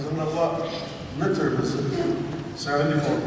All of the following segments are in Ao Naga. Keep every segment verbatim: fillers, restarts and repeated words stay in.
Züngaba netsür mesü, seventy-four.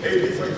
eighty-five.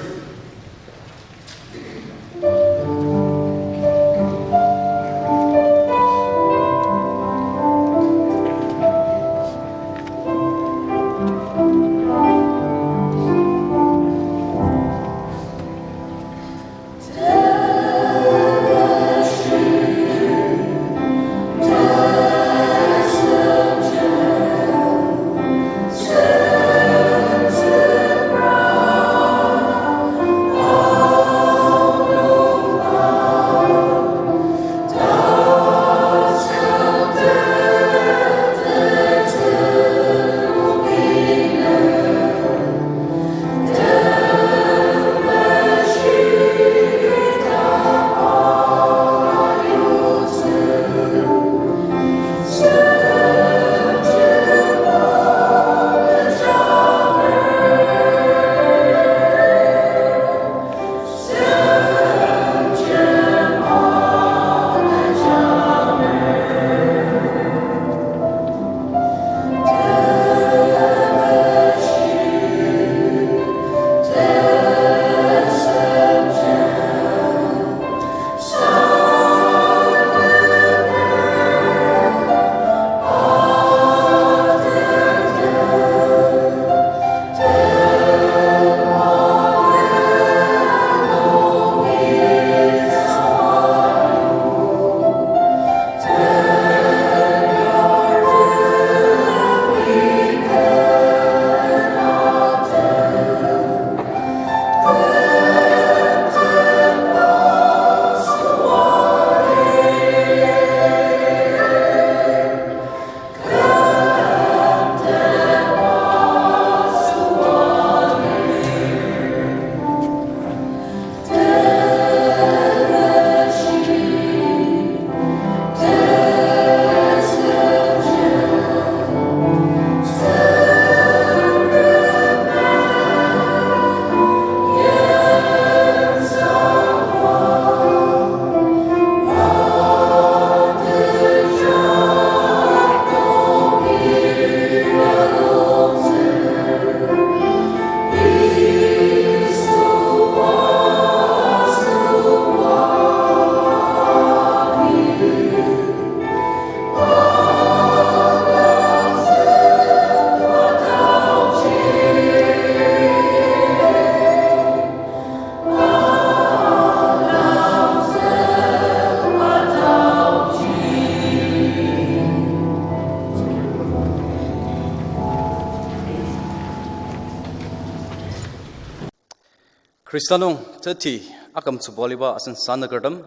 Khrista nung teti akümtsüba aliba asen sanükertem,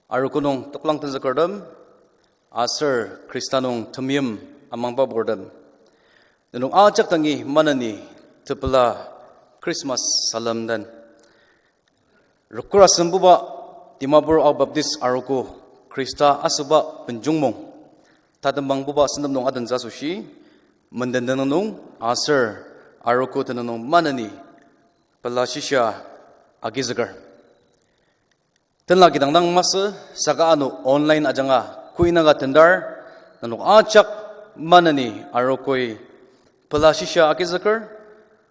arogo nung toklang tenzükertem, aser Khrista nung temeim amangba purtem, nenok ajak dangi maneni tepela Christmas salem den. Rokura sembuba Dimapur Ao Baptist Arogo Khrista asüba benjongmong tatembangbuba sentep nung adentsü asoshi, menden tenüng nung aser arogo tenüng nung maneni pela shisa agizüker. Tenla kidang dang masü, saka ano online ajanga kuinaka tendar, nenok ajak maneni arogoi pela shisa agizüker,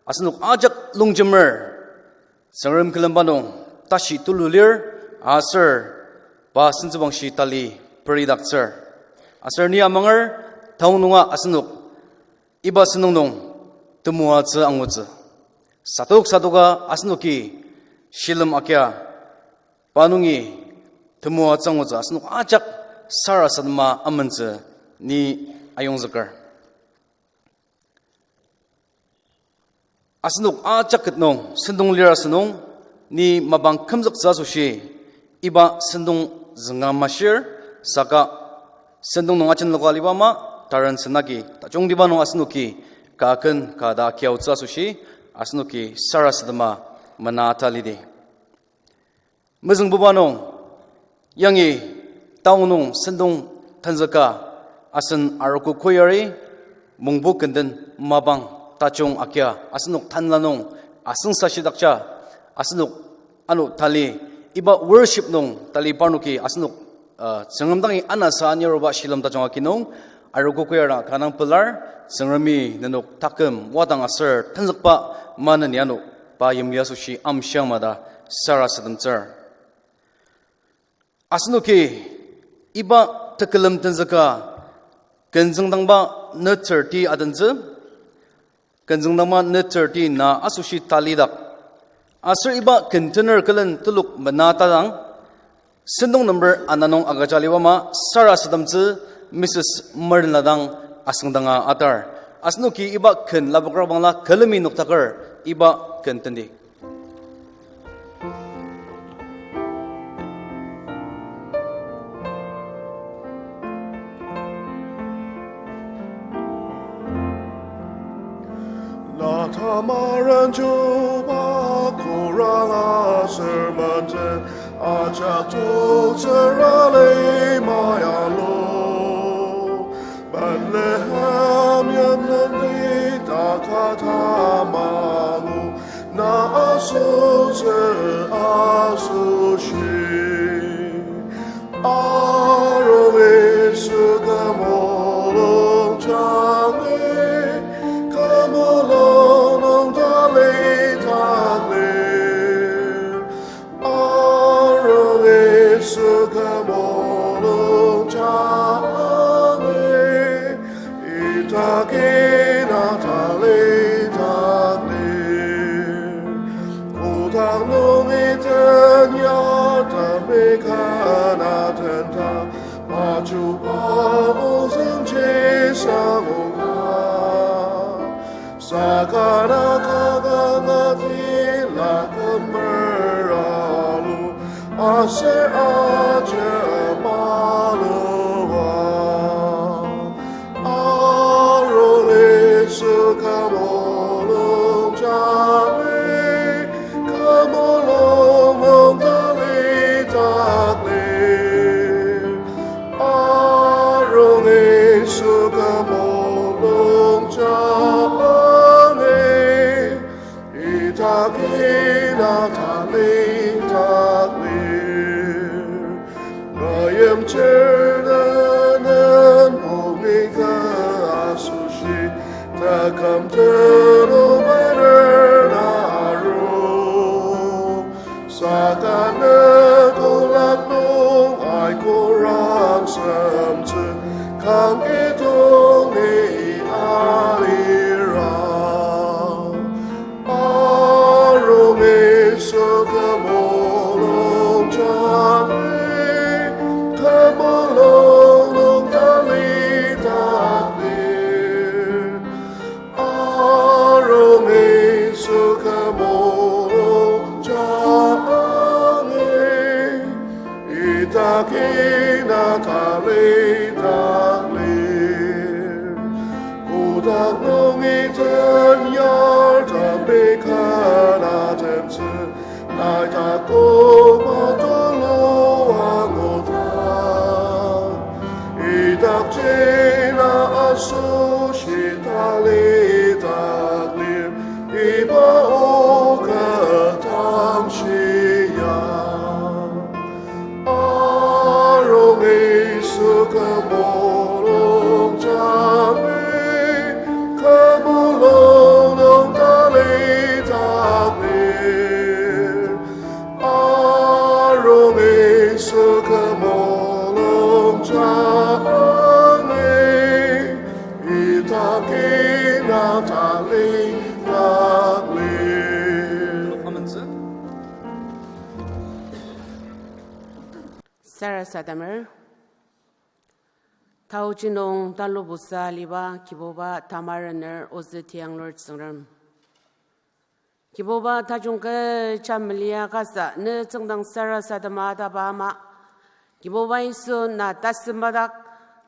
asenok ajak longjemer, Tsüngrem külemba nung tashi tulu lir, aser pa sentsüwangshi tali peridaktsür. Aser ni amanger, taonunga asenok iba sentong nung temoatsü angutsü. Sadok sadoka asenoki shilem akia pa nungi temoatsü angutsü asenok ajak sarasadema amentsü ni ayongzüker. Asenok ajak ket nung sentong lir asünung, ni mapang kümzüktsü asoshi iba sentong zünga mashir, saka sentong nung ajenloka aliba ama, taren senagi tajungtiba nung asenoki kaken ka ta kiaotsü asoshi asenoki sarasadema mena ata lidi. Mezüngbuba nung, yangi taonung sentong tenzüka asen arogo choir-i mungbu kenden mapang tajung akia asenok tanla nung asüngsa shidakja, asenok ano tali iba worship nung tali parnoki asenok, uh, Tsüngrem dangi anasa aniroba shilem tajung aki nung arogo choir dang kanga pelar. Tsüngremi nenok taküm wadang aser tenzükba maneni ano Ayimli asoshi amshiang mada sarasademtsür. Asenoki iba tekülem tenzüka kenzüngdangba netsürti adentsü, kenzüngdangba netsürti na asoshi talidak. Aser iba ken tener külen telok mena tadang, sentong number ana nung agüja aliba ama sarasademtsü Mrs. Martin-a dang asüngdanga atar. Asenoki iba ken lapokrabangla külemi noktaker iba ken tendi. Na tamaren chuba kurala sermon ten ajak toktsüra lima yalo. Bethlehem yimlen ni taka tamalu, na asotsü asoshi. Arung Yisu kümulung jangi, kümulung nung talidak lir. Arung Yisu kümulung jangi, idaki na talidak lir. Kotak nungi tenya temi kana tenta, pa chuba ozüngji sanguka. Saka na kanga tila kümera alu, aser ajemalu a. Arung Yisu kümulung jangi, kümulung nung talidak lir. Arung Yisu kümulung jangi, idaki na talidak lir. Meimchir nenen pumi ka asoshi, taküm tulu bener na aru. Saka ne kolak nung aikoram semtsü, kangki tongni alira. Arung Yisu kümulung jangi, kümulung nung talidak lir. Arung Yisu kümulung jangi, idaki na talidak lir. Kotak nungi tenyar temi kana temtsü, nai takoba tulu anguta. Idakji na asoshi talidak lir, iba o kü tangshia. Arung Yisu kümulung jangi, kümulung nung talidak lir. Arung Yisu kümulung jangi, idaki na talidak lir. Sarasademer. Taoji nung talubusa aliba Kibuba, tamarener ozü tianglur Tsüngrem. Kibuba, tajung kecha melia kasa ne tsüngdang sarasadema ataba ama, Kibuba Yisu na tasümadak,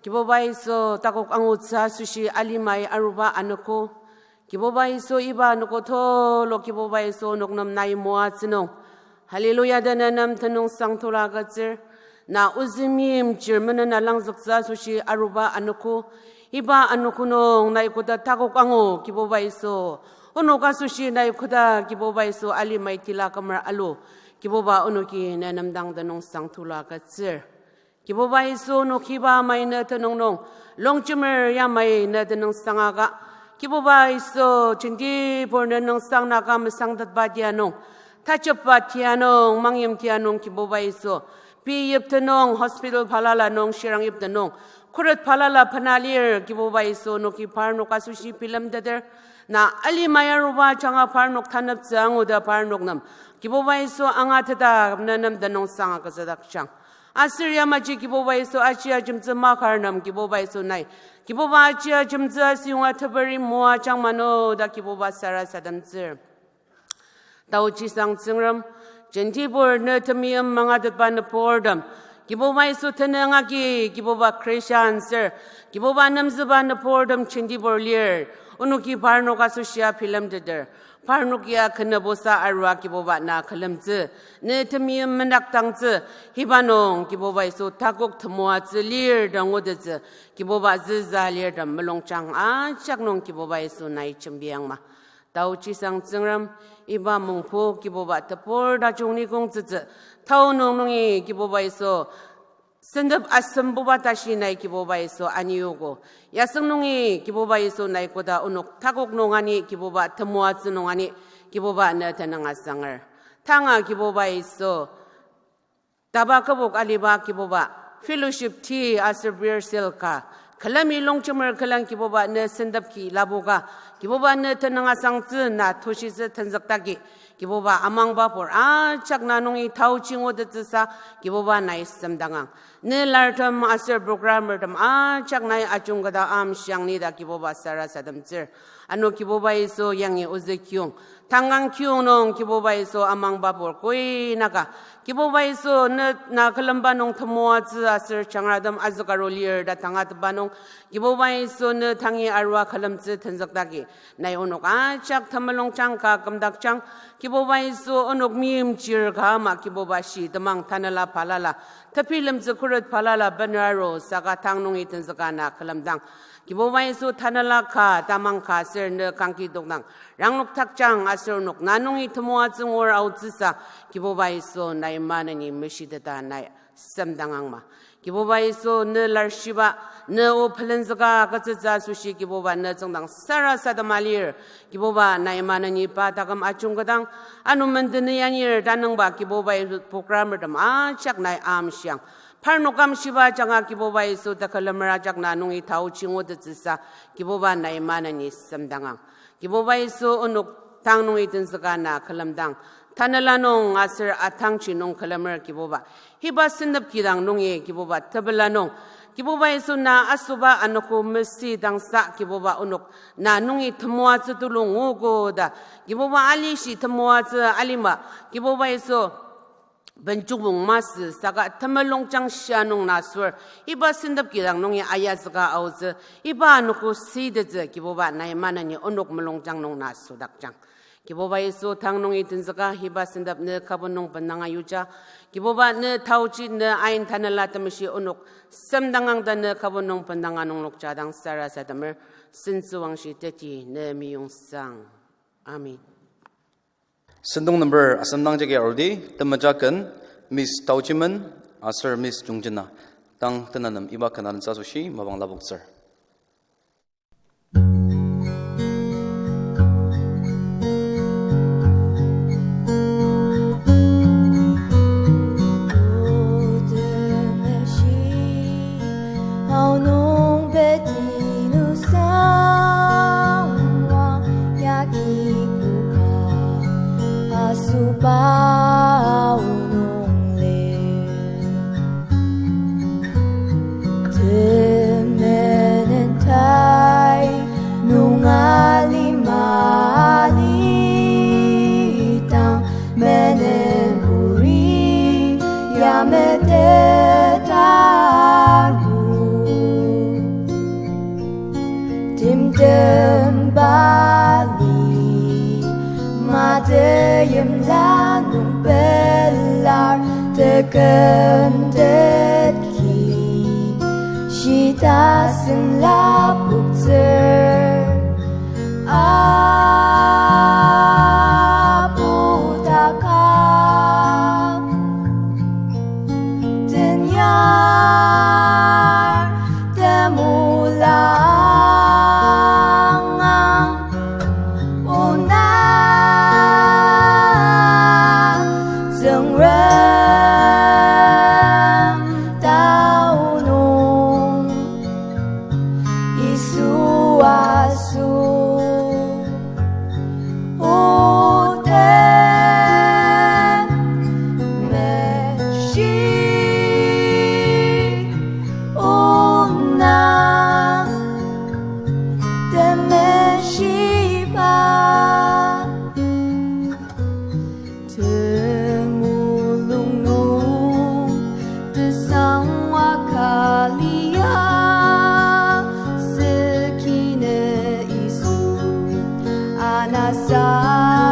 Kibuba Yisu takok angutsü asoshi alimai aruba anogo, Kibuba Yisu iba anogo tulu Kibuba Yisu onok nem nai moatsü nung, hallelujah ta ne nem tenüngsang tulu agütsür. Na ozü meimchir menena langzüktsü asoshi aruba anogo, iba anogo nung nai koda takok angu Kibuba Yisu, onok asoshi nai koda Kibuba Yisu alimai tila kümer alu, Kibuba onoki ne nem dang tenüngsang tulu agütsür. Kibuba Yisu onok iba amai ne tenüng nung, longjemer yamai ne tenüngsang aka, Kibuba Yisu, jenti pur ne nüngsang naka mesangtetba tia nung, tachepba tia nung, mangyim tia nung, Kibuba Yisu, pei yipte nung, hospital balala nung, shirang yipte nung, khuret balala bena lir, Kibuba Yisu, onoki parnok asoshi bilemteter, na alima yaruba ajanga parnok taneptsü anguda parnok nem, Kibuba Yisu, angateta ne nem tenüngsang agütsüdakjang. Aser yamaji Kibuba Yisu aji ajemtsü makar nem Kibuba Yisu nai, Kibuba aji ajemtsü asüyonga teperi moajang mano ta Kibuba sarasademtsür. Taochi sang Tsüngrem, jentibur ne temeim mangatetba nüburtem, Kibuba Yisu tenüng agi, Kibuba Christian ser, Kibuba nemzüba nüburtem jentibur lir, onoki parnok asoshia bilemteter, parnok ya kenübosa arua Kibuba na külemtsü, ne temeim menakdangtsü, hiba nung Kibuba Yisu takok temoatsü lir ta ngutettsü, Kibuba züza lir ta mulungjang ajak nung Kibuba Yisu nai jembiangma. Taochi sang Tsüngrem, iba mungpu Kibuba tebur tajung ni kongtsütsü, tao nung nungi Kibuba Yisu, sentep asembuba tashi nai Kibuba Yisu aniogo. Yasüng nungi Kibuba Yisu nai koda onok takok nung ani Kibuba temoatsü nung ani Kibuba ne tenüng asanger. Tanga Kibuba Yisu, taba kübok aliba Kibuba, fellowship tea aser rehearsal ka, külemi longjemer külen Kibuba ne sentep ki labuka, Kibuba ne tenüng asangtsü na tushitsü tenzüktaki, Kibuba amangbapur ajak na nungi taochi ngutettsüsa, Kibuba nai semdangang. Ne lartem aser programmertem ajak nai ajungketa amshiang ni ta Kibuba sarasademtsür. Ano Kibuba Yisu yangi ozü kiyong, tangang kiyong nung Kibuba Yisu amangbapur koinaka, Kibuba Yisu ne na külemba nung temoatsü aser jangratem azükaru lir ta tangatetba nung, Kibuba Yisu ne tangi arua külemtsü tenzüktaki, nai onok ajak temulungjang ka kümdakjang, Kibuba Yisu onok meimchir ka ama Kibuba shi temang tanela balala, tebilemtsü khuret balala bener aru saka tang nungi tenzüka na külemdang, Kibuba Yisu tanela ka tamang ka aser ne kangkidokdang, ranglokdakjang aser onok na nungi temoatsü ngur aotsüsa, Kibuba Yisu nai maneni meshiteta nai semdangangma. Kibuba Yisu ne larshiba, ne o pelenzüka agütsütsü asoshi Kibuba ne tsüngdang sarasadema lir, Kibuba nai maneni pa taküm ajungketang, ano menden yanir tanüngba Kibuba Yisu programmertem ajak nai amshiang. Parnok amshiba ajanga Kibuba Yisu tekülemer ajak na nungi taochi ngutettsüsa, Kibuba nai maneni semdangang. Kibuba Yisu onok tang nungi tenzüka na külemdang, tanela nung aser atangji nung külemer Kibuba, hiba sentep kidang nungi Kibuba tepela nung, Kibuba Yisu na asoba anogo mesüdangsa Kibuba onok na nungi temoatsü tulu nguogo ta, Kibuba alishi temoatsü alima, Kibuba Yisu benjungmung masü saka temulungjang shia nung na sur, iba sentep kidang nungi ayazüka aotsü, iba anogo sütettsü Kibuba nai maneni onok mulungjang nung na sodakjang. Kibuba Yisu tang nungi tenzüka hiba sentep ne kübok nung bendanga yuja, Kibuba ne taochi ne ain tanela temeshi onok semdangang ta ne kübok nung bendanga nunglokja dang sarasademer, sentsüwangshi teti ne meyong sang. Amen. Sentong number asemdang jagi arudi, temeja ken, Miss Taochimen, aser Miss Jungjena, tang tenanem iba ken alentsü asoshi mapang lapoktsür. Aonung beti nusangwa yagi puka asüba aonung lir. Temenen tai nung alima alidang menen puri ya metet aru. Timtem bali mateyim lanung pelar teküm tetki shita sen lapoktsür. Apu takam tenyar temulung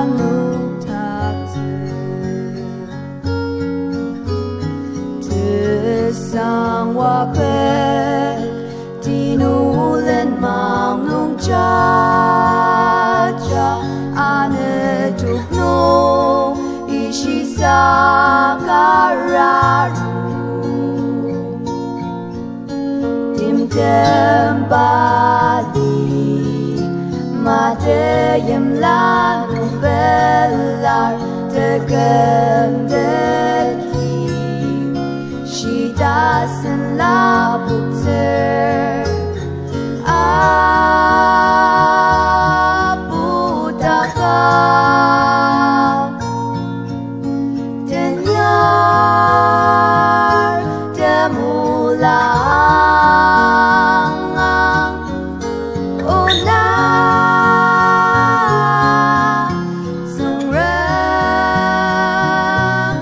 Anokdaktsü. Tesang wape tinulen mang nung jaja, anetuk nung ishisa kararu. Timtem pali, mate yimla nung pelar, teküm teki, shita sen lapoktsür, apu taka. Tenyar temulang ang, ona Tsüngrem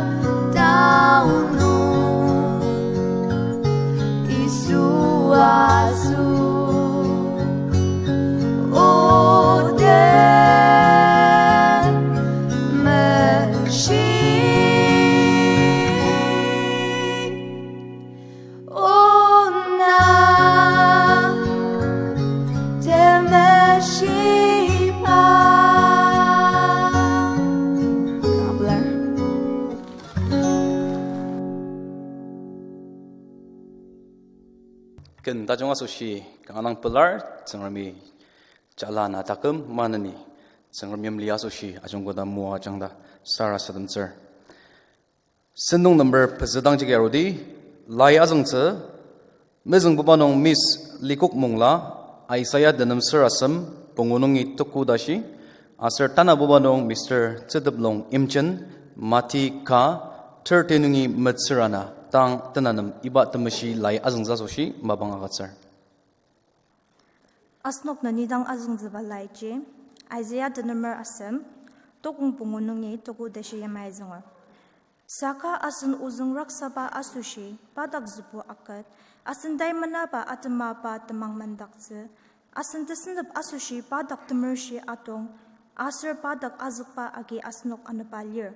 taonung. Yisu asoshi, o temeshi, ona temeshiba. Kanga pelar. Ken tajung asoshi kanga dang pelar, Tsüngremi jala na taküm maneni, Tsüngrem yimli asoshi ajungkoda moajangda sarasademtsür. Sentong number pezü dang jagi arudi, lai azüngtsü, mezüngbuba nung Miss Likok Mongla, Isaiah tenem sür asem, pungu nungi tuku tashi, aser tanabuba nung Mister Tsüteplong Imchen, Mati ka, thirty nungi metsür ana, tang tenanem iba temeshi lai azüngtsü asoshi mapang agütsür. Asenok neni dang azüngtsüba laiji, Isaiah tenemer asem, tokong pungu nungi tuku tashi yamai zünger. Saka asen ozüng raksaba asoshi pa dak zübu aket, asen tai menaba atema pa temang mendaktsü, asen tesünep asoshi pa dak temershi atong, aser pa dak azükba agi asenok anepba lir.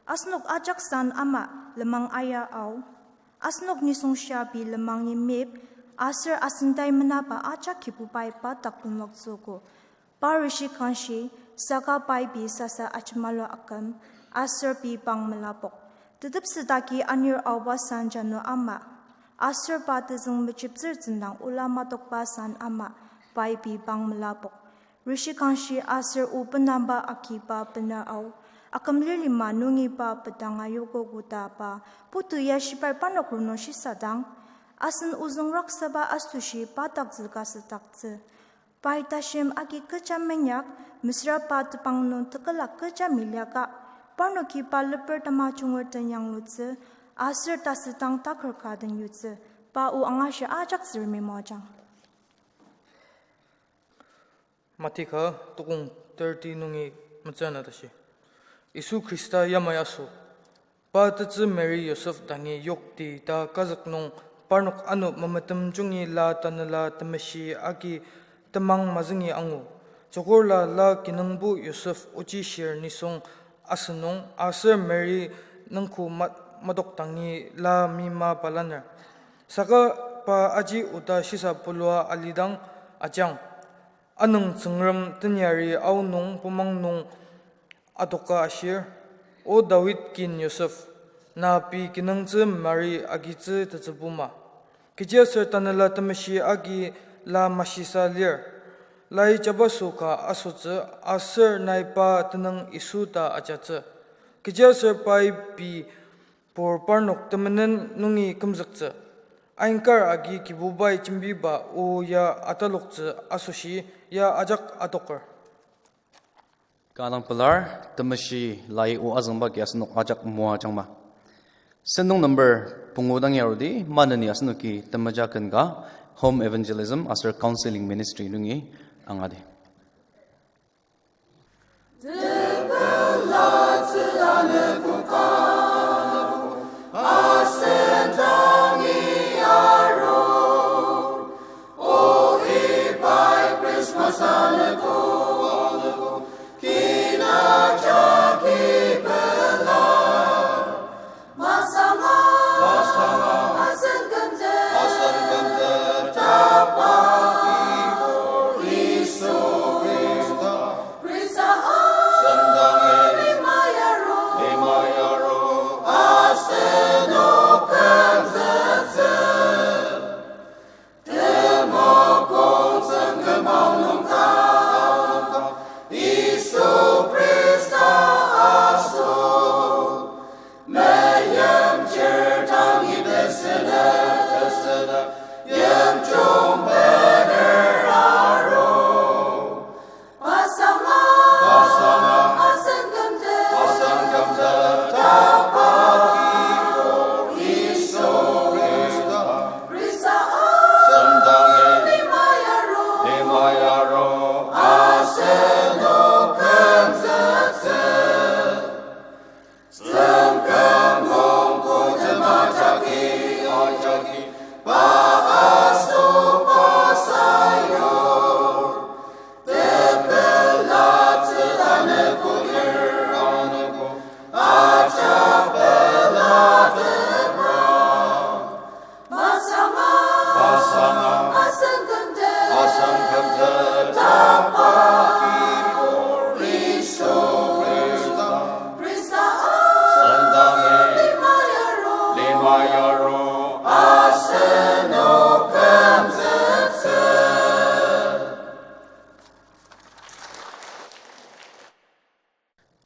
Asenok ajak san ama lenmang aya ao. Asenok nisung shia pei lenmang yimip, aser asen tai menaba ajak Kibubai pa dak benloktsüogo. Pa rishi kangshi, saka pai pei sasa ajemalu aküm, aser pei pang melapok. Tetepsüdaki anir aoba san jano ama, aser pa tezüng mechiptsür tsüngdang ola matokba san ama, pai pei pang melapok. Rishi kangshi aser o benamba agiba bener ao, aküm lir lima nungi pa pedanga yokogo ta pa, putu ya shibai parnok rongnung shisadang, asen ozüng raksaba asoshi pa dak züka südaktsü. Pai tashem agi kecha menyak, mesüra pa tepang nung tekülak kecha meliaka, parnoki pa leper tamajunger tenyanglutsü, aser tasüdang taker ka den yutsü, pa o angashi ajak Tsüngremi moajang. Mati ka tokong thirty nungi metsü ana tashi. Yisu Khrista yamai aso. Pa tetsü Mary Yosef dangi yokti ta kazük nung parnok ano memetem jungi la Tanela Temeshi agi temang mazüngi angu. Jokor la la kinungpo Yosef ochishir nisung asünung aser Mary nungko ma-, madok dangi la mima balaner. Saka pa aji oda shisa pulua alidang ajang. Anüng Tsüngrem tenyari aonung bumang nung adoka ashir, O Dawid kin Yosef, na pei kinungtsü Mari agitsü tetsübuma. Kechiaser Tanela Temeshi agi la mashisa lir. Lai jabaso ka asotsü aser nai pa tenüng Yisu ta ajatsü. Kechiaser pai pei pur parnok temenen nungi kümzüktsü. Ainkar agi Kibubai jembiba o ya ataloktsü asoshi ya ajak adoker. Kanga pelar, temeshi lai o azüngba ki asenok ajak moajangma. Sentong number pungu dang yarudi, maneni asenoki temeja ken ka, home evangelism aser counseling ministry nungi angadi.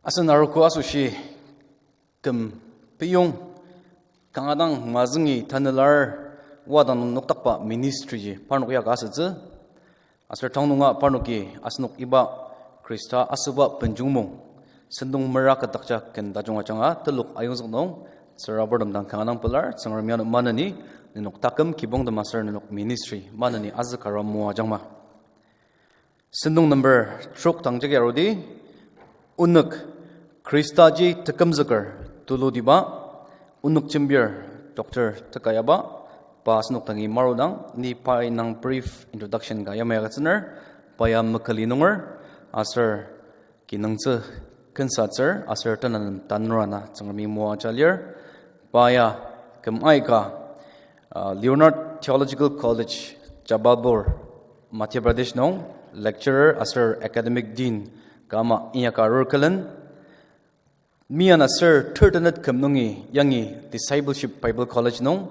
Asen arogo asoshi küm piyong kanga dang mazüngi tanela wadang nung noktakba ministry ji parnok ya ka asütsü. Aser tang nunga parnoki asenok iba Khrista asüba benjungmung sentong mera ketakja ken tajung ajanga telok ayongzük nung tsüraburtem dang kanga dang pelar. Tsüngremi ano maneni nenok taküm kibongtem aser nenok ministry maneni azü kara moajangma. Sentong number trok dang jagi arudi, onük Khristaji tekümzüker tulutiba, onük jembir Doctor Tekayaba, pa asenok dangi marudang, ni pai nung brief introduction ka yamai agütsüner, pa ya Mekali nunger, aser kinungtsü kensatsür, aser tenanem tanurana Tsüngremi moaja lir, pa ya küm aika, uh, Leonard Theological College, Jabalpur, Madhya Pradesh nung lecturer aser academic dean ka ama inyaka arur külen. Mian aser third tenet küm nungi yangi Discipleship Bible College nung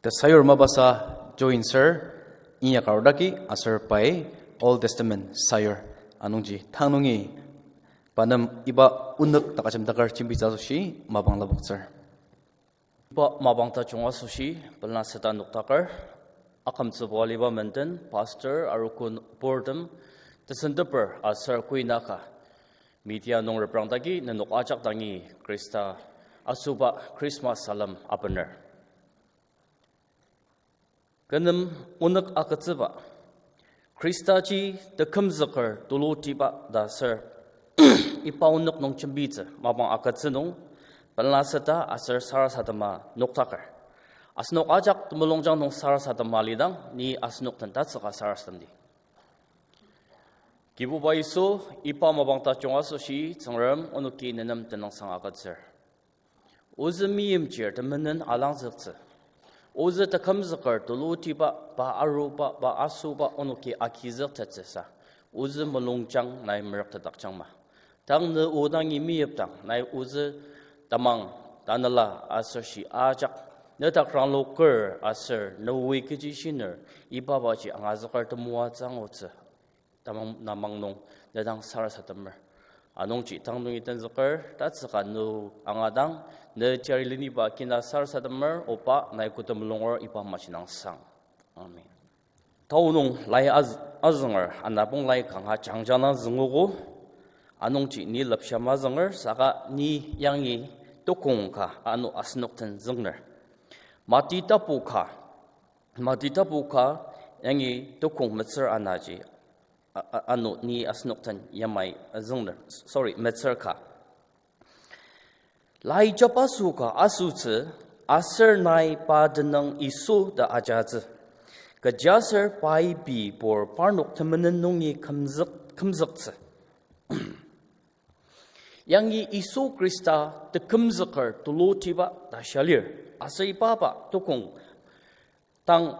tesayur mapasa join sür inyaka arudaki aser pai Old Testament sayur anungji tang nungi pa nem iba onük takajemdaker jembitsü asoshi mapang lapoktsür. Iba mapang tajung asoshi pelena süta noktaker, akümtsüba aliba menden, pastor, arogo purtem, tesenteper aser kuinaka media nung reprangdaki nenok ajak dangi Khrista asüba Christmas salem abener. Kü nem onük agütsüba, Khristaji tekümzüker tulutiba ta ser iba onük nung jembitsü mapang agütsü nung, pelena süta aser sarasadema noktaker. Asenok ajak temulungjang nung sarasadema lidang, ni asenok den tatsüka sarasademdi. Kibuba Yisu, iba mapang tajung asoshi Tsüngrem onoki nenem tenüngsang agütsür. Ozü meimchir temenen alangzüktsü. Ozü tekümzüker tulutiba, pa aruba, pa asüba onoki agizüktettsüsa, ozü mulungjang nai merüktetdakjangma. Tang ne o dangi meimdang nai ozü tamang, tanela aser shi ajak, ne dak rangloker aser ne oi kechi shiner, iba baji angazüker temoatsü angutsü tamang, tamang nung ne dang sarasademer. Anungji tang nungi tenzüker, tatsüka ne angadang, ne jari leniba kina sarasademer, oba nai kü temulung ngur iba maji nung sang. Amen. Tao nung lai az-, azünger, anapong lai kanga jangjang dang züngogo, anungji ni lepsha mazünger, saka ni yangi tokong ka ano asenok den züngner. Mati tapu ka, Mati tapu ka yangi tokong metsür anaji, a, a, ano ni asenok den yamai züngner, sorry, metsür ka. Lai jabaso ka asütsü, aser nai pa tenüng Yisu ta ajatsü. Kechiaser pai pei pur parnok temenen nungi kümzük-, kümzüktsü. Yangi Yisu Khrista tekümzüker tulutiba ta shia lir. Aser ibaba tokong tang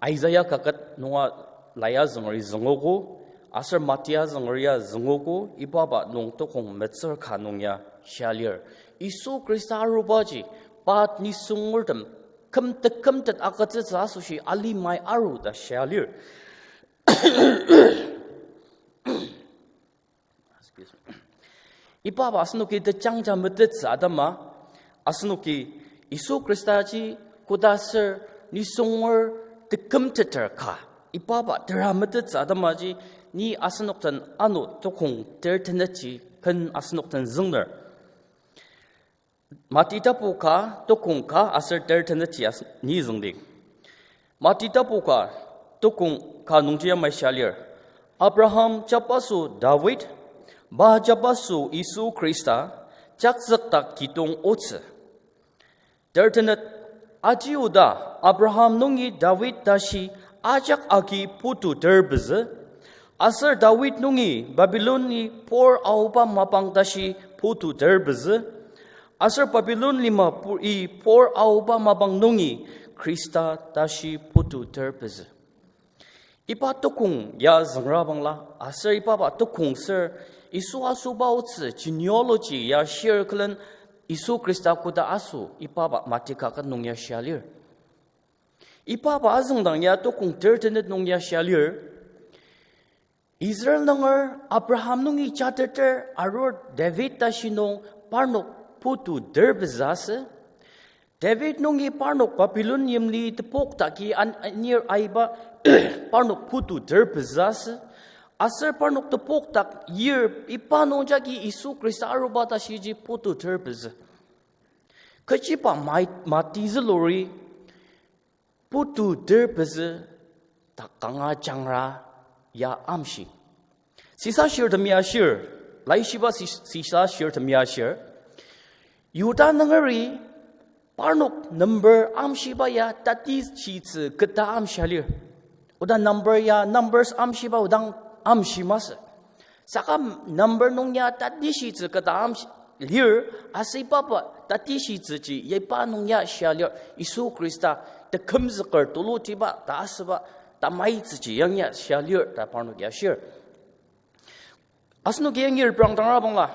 Isaiah kaket nunga lai azüngeri züngogo, aser Mati azüngeri ya züngogo, ibaba nung tokong metsür ka nung ya shia lir. Yisu Khrista arubaji, pa nisungertem küm tekümtet agütsütsü asoshi alimai aru ta shia lir. Excuse me. Ibaba asenoki tejangja metettsü atema, asenoki Yisu Khristaji koda aser nisunger tekümteter ka, ibaba tera metettsü atemaji ni asenok den ano tokong ter tenetji ken asenok den züngner. Mati tapu ka, tokong ka, aser ter tenetji as-, ni züngdi. Mati tapu ka, tokong ka nungji yamai shia lir. Abraham jabaso David, pa jabaso Yisu Khrista, jakzükdak kidong otsü. Ter tenet, aji oda Abraham nungi David tashi ajak agi putu ter pezü, aser David nungi Babiloni pur aoba mapang tashi putu ter pezü, aser Babilon lima pur-, i pur aoba mapang nungi Khrista tashi putu ter pezü. Iba tokong ya züngra bangla, aser ibaba tokong ser Yisu asoba otsü genealogy ya shir külen Yisu Khrista koda aso ibaba Mati kaket nung ya shia lir. Ibaba azüngdang ya tokong ter tenet nung ya shia lir. Israel nunger Abraham nungi jateter arur David tashi nung parnok putu ter pezü asü. David nungi parnok Babylon yimli tepok daki an-, anir aiba parnok putu ter pezü asü. Aser parnok tepok dak yir iba nung jagi Yisu Khrista aruba tashiji putu ter pezü. Kechiba mai-, mati züluri putu ter pezü dak kanga jangra ya amshi. Sisa shirtemi ashir, laishiba si-, sisa shirtemi ashir. Yihuda nungeri parnok number amshiba ya tatishitsü keta amshia lir. Oda number ya Numbers amshiba odang amshi masü. Saka number nung ya tatishitsü keta amshi lir, aser ibaba tatishitsüji ya iba nung ya shia lir, Yisu Khrista tekümzüker tulutiba ta asüba tamaitsüji yang ya shia lir ta parnok ya ashir. Asenoki yangi reprangdangra bangla,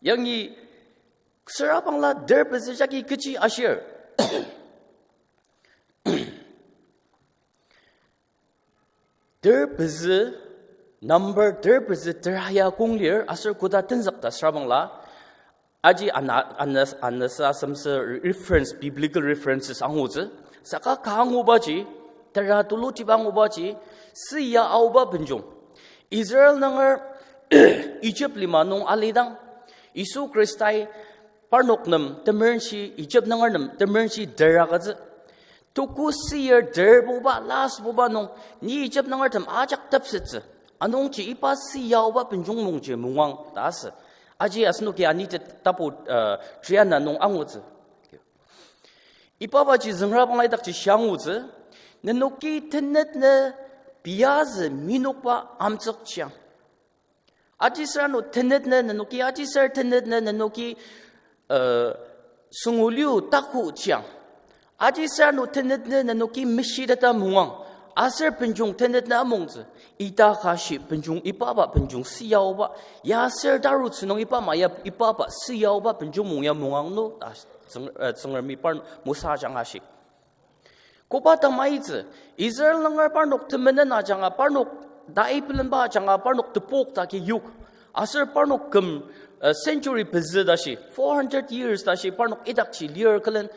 yangi süra bangla ter pezü jagi kechi ashir. Ter pezü, number ter pezü tera ya kong lir, aser koda tenzük ta süra bangla, aji ana-, ana-, anasa asemsü reference, biblical references angutsü. Saka ka angubaji, tera tulutiba angubaji, siya aoba benjung. Israel nunger Egypt lima nung alidang, Yisu Khristai parnok nem temerenshi, Egypt nunger nem temerenshi ter agütsü. Tuku siyar terbuba, lastbuba nung, ni Egypt nungertem ajak tepsettsü. Anungji iba siya aoba benjung nungji mungang ta asü. Aji asenoki Anitet tapu, uh, triana nung angutsü. Ibabaji züngra bangla idakji shia angutsü, nenoki tenet nü piyazü minokba amtsükchiang. Ajisür ano tenet nü nenoki, ajisür tenet nü nenoki, uh, sünguliu takuchiang. Ajisür ano tenet nü nenoki meshiteta mungang. Aser benjung tenet nü amongtsü. Ita ka shi benjung ibaba benjung siya aoba. Ya aser tarutsü nung iba ama ya ibaba siya aoba benjung mung ya mungang nü ta Tsüng-, uh, Tsüngremi par Mosa ajanga ashi. Koba tamaitsü, Israel nunger parnok temenen ajanga, parnok dai bilemba ajanga, parnok tepok daki yok. Aser parnok küm, uh, century pezü tashi, four hundred years tashi parnok idakji lir külen,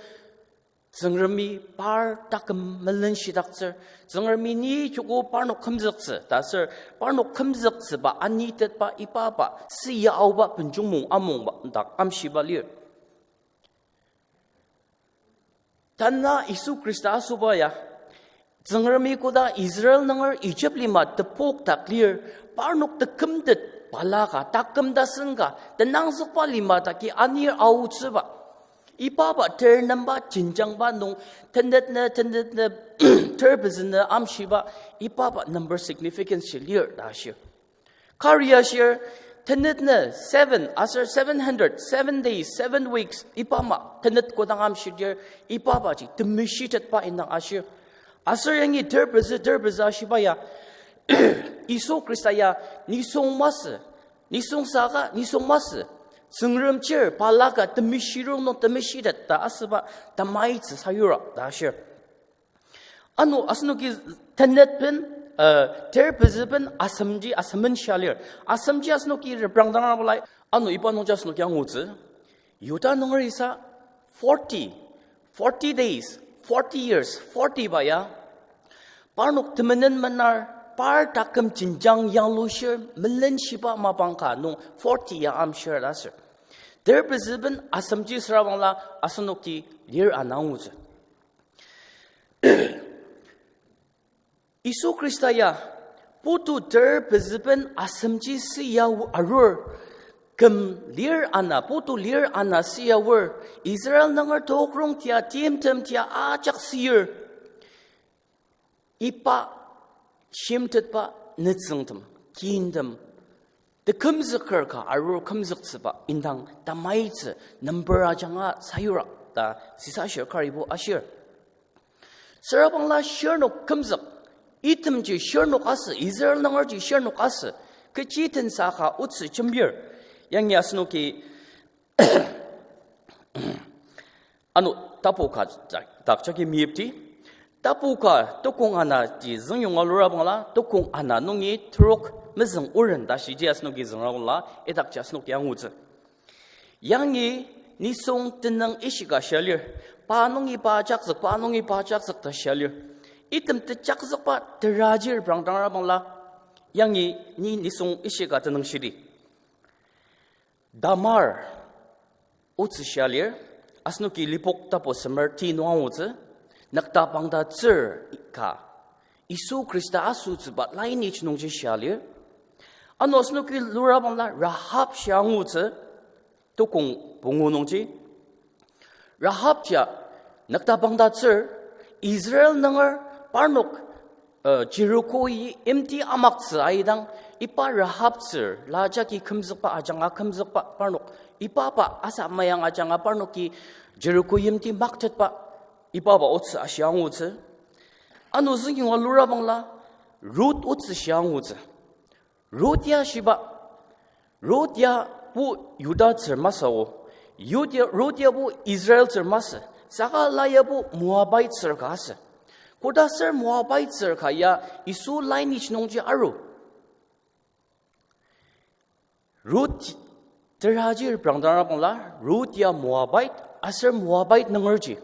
Tsüngremi par taküm melenshidaktsür, Tsüngremi ni joko parnok kümzüktsü ta aser, parnok kümzüktsüba anitetba ibaba siya aoba benjung mung amungba dak amshiba lir. Tanü Yisu Khrista asüba ya, Tsüngremi koda Israel nunger Egypt lima tepok dak lir, parnok tekümtet balaka, taküm tasen ka, tenangzükba lima daki anir aotsüba. Ibaba ternemba jenjangba nung, tenet nü, tenet nü, ter pezü nü amshiba, ibaba number significance shi lir ta ashir. Kari ashir, tenet nü seven, aser seven hundred, seven days, seven weeks, iba ama tenet kodang amshidir, ibabaji temeshitetba indang ashir. Aser yangi ter pezü, ter pezü ashiba ya, Yisu Khrista ya nisung masü, nisung saka nisung masü, Tsüngrem chir balaka temeshirong nung temeshitet ta asüba tamaitsü sayura ta ashir. Ano asenoki tenet ben, uh, ter pezü ben asemji, asemen shia lir. Asemji asenoki reprangdang arabulai, ano iba nungji asenoki angutsü. Yihuda nunger isa forty, forty days, forty years, forty ba ya. Parnok temenen menar, par taküm jenjang yanglushir, melenshiba mapang ka nung forty ya amshir ta aser. Ter pezü ben asemji sürabangla asenoki lir ana angutsü. Yisu Khrista ya, putu ter pezü ben asemji siya arur, küm lir ana, putu lir ana siya arur, Israel nunger tokrong tia, timtem tia ajak sir. Iba shimtetba nütsüngtem, kintem, tekümzüker ka arur kümzüktsüba indang tamaitsü number ajanga sayura ta sisa shir karibo ashir. Sürabangla shirnok kümzük, itemji shirnok asü, Israel nungerji shirnok asü, kechi tensa ka otsü jembir. Yangi asenoki ano tapu ka dak jagi meyipti. Tapu ka tukong ana ji züngyonga lurabangla, tukong ana nungi terok mezüng oren ta shiji asenoki züngra ola, idakji asenoki angutsü. Yangi nisung tenüng ishika shia lir, pa nungi pa ajakzük, pa nungi pa ajakzük ta shia lir. Item tejakzükba terajir prangdangra bangla, yangi ni nisung ishika tenüng shidi. Tamar otsü shia lir, asenoki Lipok tapu semer ti nung angutsü, nükta pangta tsür ka, Yisu Khrista asütsüba lineage nungji shia lir. Ano asenoki lura bangla Rahab shia angutsü, tukong pungu nungji. Rahab ya nükta pangta tsür, Israel nunger parnok, uh, Jericho yimti amaktsü aidang, iba Rahab tsür, la jagi kümzükba, ajanga kümzükba parnok, iba pa asa mayang ajanga parnoki Jericho yimti maktetba, iba pa otsü ashia angutsü. Ano züngyonga lura bangla, Ruth otsü shia angutsü. Ruth ya shiba, Ruth yabo Yuda tsür masü o, Yuda, Ruth yabo Israel tsür masü, saka la yabo Moabite tsür ka asü. Koda aser Moabite tsür ka ya Yisu lineage nungji aru. Ruth teraji reprangdang bangla, Ruth ya Moabite, aser Moabite nungerji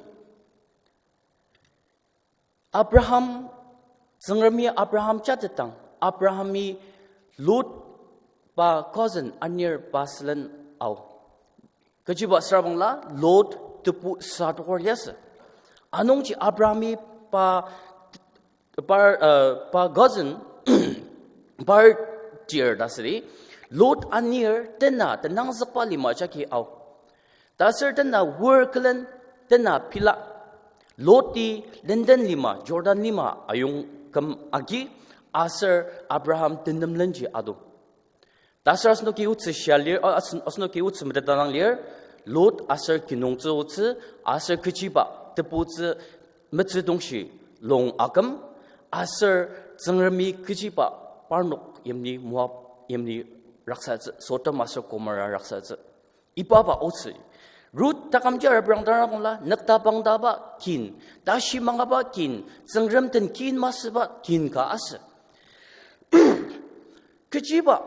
Abraham, Tsüngremi Abraham jatetdang, Abrahami Lot pa cousin anir pa sülen ao. Kechiba süra bangla Lot tebu sa tokor liasü. Anungji Abrahami pa, par, uh, pa cousin, par tir ta südi, Lot anir tena tenangzükba lima jagi ao. Taser tena wor külen tena pila, Loti lenden lima, Jordan lima ayong küm agi, aser Abraham tenemlenji ado. Taser asenoki otsü shia lir, a, as-, asenoki otsü metetdang lir, Lot aser kinungtsü otsü, aser kechiba tebutsü metsü tongshi long aküm, aser Tsüngremi kechiba parnok yimli, Moab yimli raksatsü, Sodom aser Gomorrah raksatsü. Ibaba otsü. Ruth takümji reprangdang bangla, nükta pangtaba kin, tashi mangaba kin, Tsüngrem den kin masüba kin ka asü. Kechiba,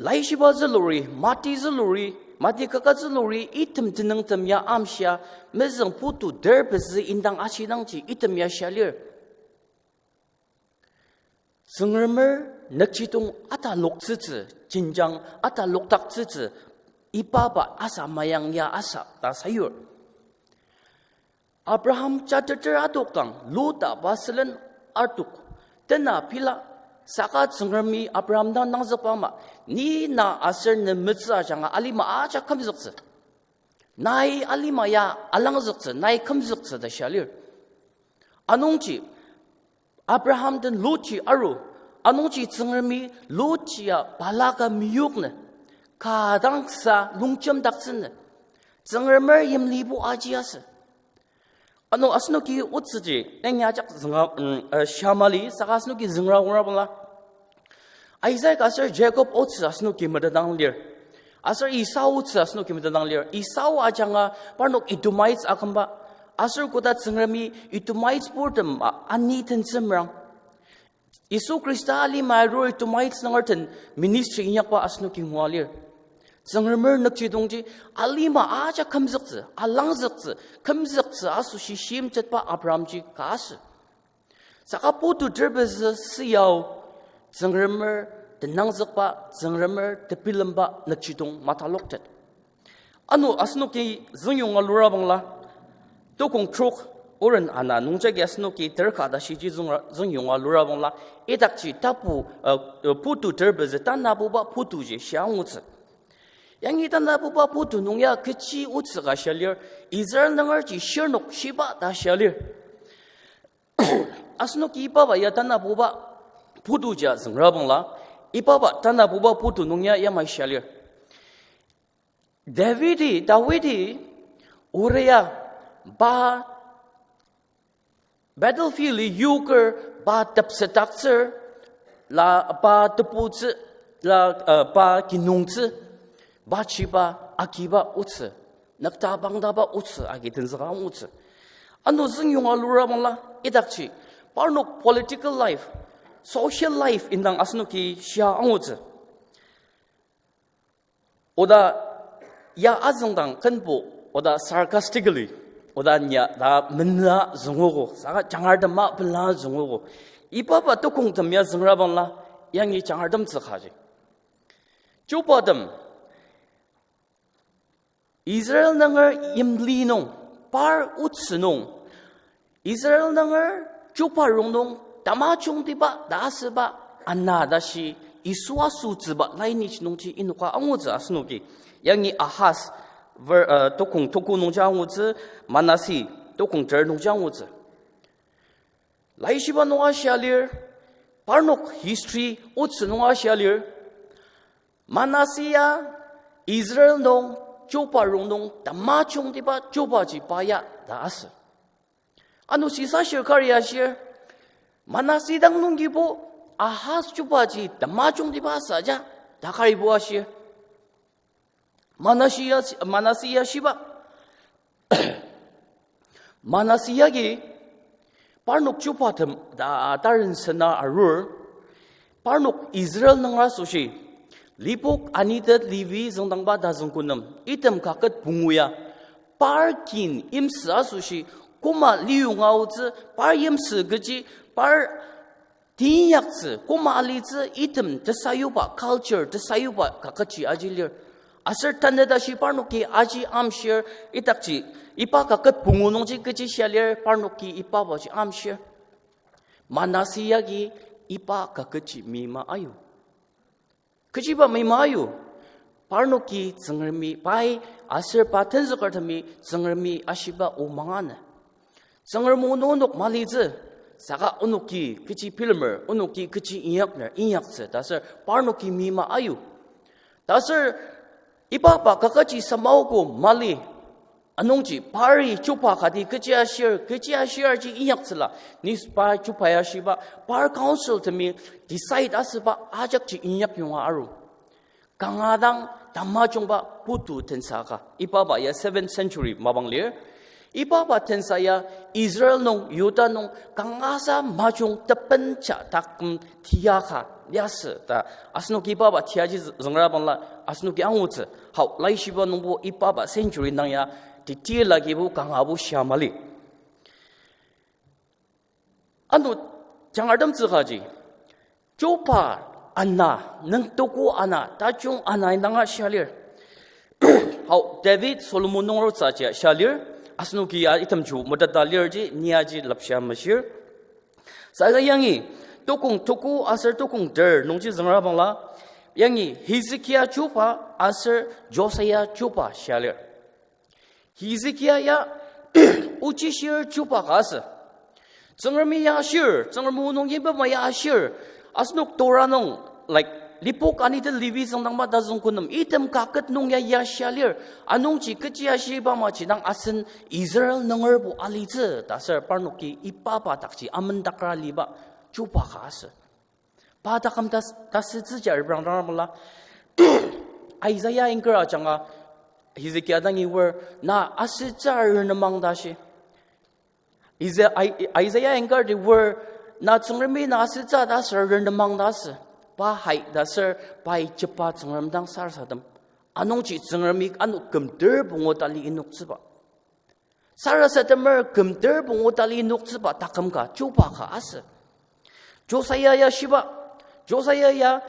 laishiba züluri, mati züluri, mati kaka züluri, item tenüngtem ya amshia, mezüng putu ter pezü indang ashidangji item ya shia lir. Tsüngremer nükjidong ataloktsütsü, jenjang atalokdaktsütsü, ibaba asa mayang ya asa ta sayur. Abraham jateter adokdang, Lota pa sülen adok, tena pila, saka Tsüngremi Abraham dang nangzükba ama, ni na aser ne metsü ajanga alima ajak kümzüktsü. Nai alima ya alangzüktsü, nai kümzüktsü ta shia lir. Anungji, Abraham den Lotji aru, anungji Tsüngremi Lotji ya balaka meyoknü, ka dang sa longjemdaktsünü, Tsüngremer yimlibo aji asü. Ano asenoki otsüji, engi ajak zünga, mm, eh, shia mali, saka asenoki züngra ongra bangla. Isaac aser Jacob otsü asenoki metetdang lir. Aser Esau otsü asenoki metetdang lir. Esau ajanga parnok Edomites akümba. Aser koda Tsüngremi Edomites purtem a-, ani tentsü merang. Yisu Khrista alima arur Edomites nunger den ministry inyakba asenoki ngua lir. Tsüngremer nükjidongji alima ajak kümzüktsü, alangzüktsü, kümzüktsü asoshi shimtetba Abrahamji ka asü. Saka putu ter pezü süyao, Tsüngremer tenangzükba, Tsüngremer tebilemba nükjidong mataloktet. Ano asenoki züngyonga lura bangla, tokong trok oren ana nungjagi asenoki terka ta shiji züngra-, züngyonga lura bangla, idakji tapu, uh, uh, putu ter pezü tanabuba putuji shia angutsü. Yangi tanabuba putu nung ya kechi otsü ka shia lir, Israel nungerji shirnok shiba ta shia lir. Asenoki ibaba ya tanabuba putuji züngra bangla, ibaba tanabuba putu nung ya yamai shia lir. Davidi, Dawidi, Uria, pa battlefield-i yoker, pa tepsetdaktsür, la pa tebutsü, la, uh, pa kinungtsü, pa chiba, agiba otsü, nükta pangtaba otsü agi tenzüka angutsü. Ano züngyonga lura bangla, idakji, parnok political life, social life indang asenoki shia angutsü. Oda ya azüngdang kenbo, oda sarcastically, oda nia ta mena züngogo, saka jangartem ma pela züngogo. Ibaba tukongtem ya züngra bangla, yangi jangartem tsükaji. Chubatem, Israel nunger yimli nung, par otsü nung, Israel nunger chuba rongnung tamajungtiba ta asüba ana tashi Yisu asotsüba lineage nungji inoka angutsü asenoki. Yangi Ahaz, ver-, uh, tukong tuku nungji angutsü, Manasi, tukong ter nungji angutsü. Laishiba nunga shia lir, parnok history otsü nunga shia lir, Manasi ya Israel nung chuba rongnung tamajungtiba chubaji pa ya ta asü. Ano sisa shir kari ashir, Manasi dang nungjibo Ahaz chubaji tamajungtiba asü ja ta karibo ashir. Manasi ya, Manasi ya shiba. Manasi yagi parnok chubatem ta, taren sena arur, parnok Israel nunga asoshi, Lipok anitet Levi züngdangba tazüngkunem, item kaket pungu ya, par kin yimsü asoshi, koma liyonga aotsü, par yimsü kechi, par teinyaktsü, koma alitsü, item tesayuba, culture tesayuba kaketji aji lir. Aser tanü tashi parnoki aji amshir, idakji, iba kaket pungu nungji kechi shia lir, parnoki ibabaji amshir. Manasi yagi iba kaketji meima ayu. Kechiba meima ayu, parnoki Tsüngremi pai aser pa tenzükertemi Tsüngremi ashiba o manganü. Tsüngrem o nung onok malitsü, saka onoki kechi bilemer, onoki kechi inyakner, inyaktsü, ta aser parnoki meima ayu. Ta aser ibaba kakaji samaogo mali, anungji pari chuba kati kechi ashir, kechi ashir ji inyaktsüla, ni pa chuba ya shiba, par council temi decide asüba ajakji inyak yonga aru. Kanga dang tamajungba putu tensa ka. Ibaba ya seventh century mapang lir. Ibaba tensa ya Israel nung, Yuda nung, kangasa majung tebenja taküm tia ka liasü ta. Asenoki ibaba tiaji züngra bangla, asenoki angutsü. Hao, Laishiba nungbo ibaba century nung ya, titila kibo kangabo shia mali. Ano jangartem tsükaji, chuba ana, nüngtugu ana, tajung ana indanga shia lir. Hao, David Solomon nungertsü ji shia lir, asenoki ya itemji meteta lirji, ni aji lapshia mashir. Saka yangi, tukong tuku aser tukong ter nungji züngra bangla, yangi Hezekia chuba aser Josiah chuba shia lir. Hezekia ya ochishir chuba ka asü. Tsüngremi ya ashir, Tsüngrem o nung yimba ama ya ashir. Asenok Torah nung, like, Lipok ani te Levi züngdangba tazüngkunem, item kaket nung ya ya shia lir. Anungji kechi ashiba ama jidang asen Israel nungerbo alitsü, ta aser parnoki ibaba dakji amendakra liba chuba ka asü. Pa taküm tas-, tasütsü ja reprangdang mala. Isaiah ingkar ajanga Hezekia dangi wor, na asütsü arur nemang ta shi. Isa-, I-, Isaiah ingkar di wor, na Tsüngremi na asütsü ta sür arur nemang ta sü. Pa hai ta sür, pai jepa Tsüngrem dang sarasadem. Anungji Tsüngremi ano kümter pungu tali inoktsüba. Sarasademer kümter pungu tali noktsüba taküm ka, chuba ka asü. Josiah ya shiba, Josiah ya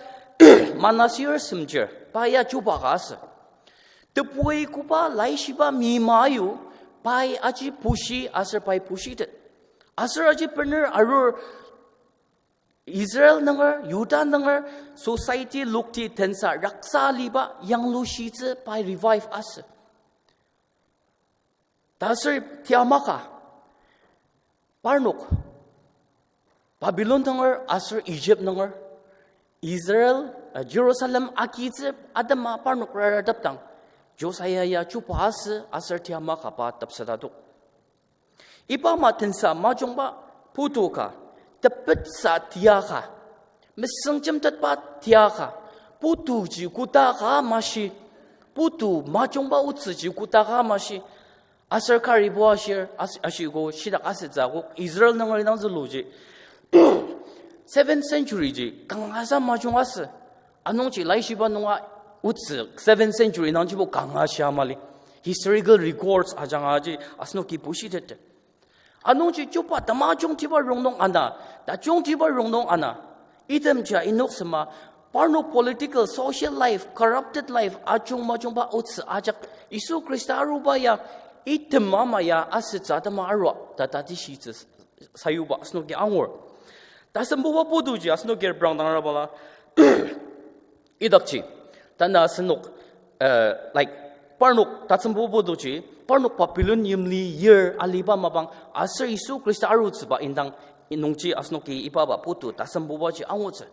Manasseh-er semchir, pa ya chuba ka asü. Tebui koba laishiba mima ayu, pai aji pushi aser pai pushitet. Aser aji bener arur Israel nunger, Yuda nunger, society lokti tensa raksa aliba yanglushitsü pai revive asü. Taser tiamaka, parnok, Babylon nunger aser Egypt nunger, Israel, uh, Jerusalem agitsü atema parnok raratepdang, Josiah ya chuba asü aser tiamaka pa tepsetadok. Iba ama tensa majungba putu ka, tepetsa tia ka, mesüngjemtetba tia ka, putuji koda ka mashi, putu majungba otsüji koda ka mashi, aser karibo ashir, as-, ashiko shidak asütsü akok, Israel nunger idang züluji. Seventh century ji kangasa majung asü. Anungji laishiba nunga otsü seventh century nangjibo kanga shia mali. Historical records ajanga ji asenoki bushitete. Anungji chuba tamajungtiba rongnung ana, tajungtiba rongnung ana, itemjia inok sema, parnok political, social life, corrupted life, ajung majungba otsü ajak, Yisu Khrista aruba ya, item ama ya asütsü atema arua, ta tatishitsü sayuba asenoki angur. Tasembuba putuji asenoki reprangdangrabala, idakji, tanü asenok, uh, like, parnok tasembuba putuji, parnok Babylon yimli yir aliba mapang aser Yisu Khrista arutsüba indang nungji asenoki ibaba putu tasembubaji angutsü.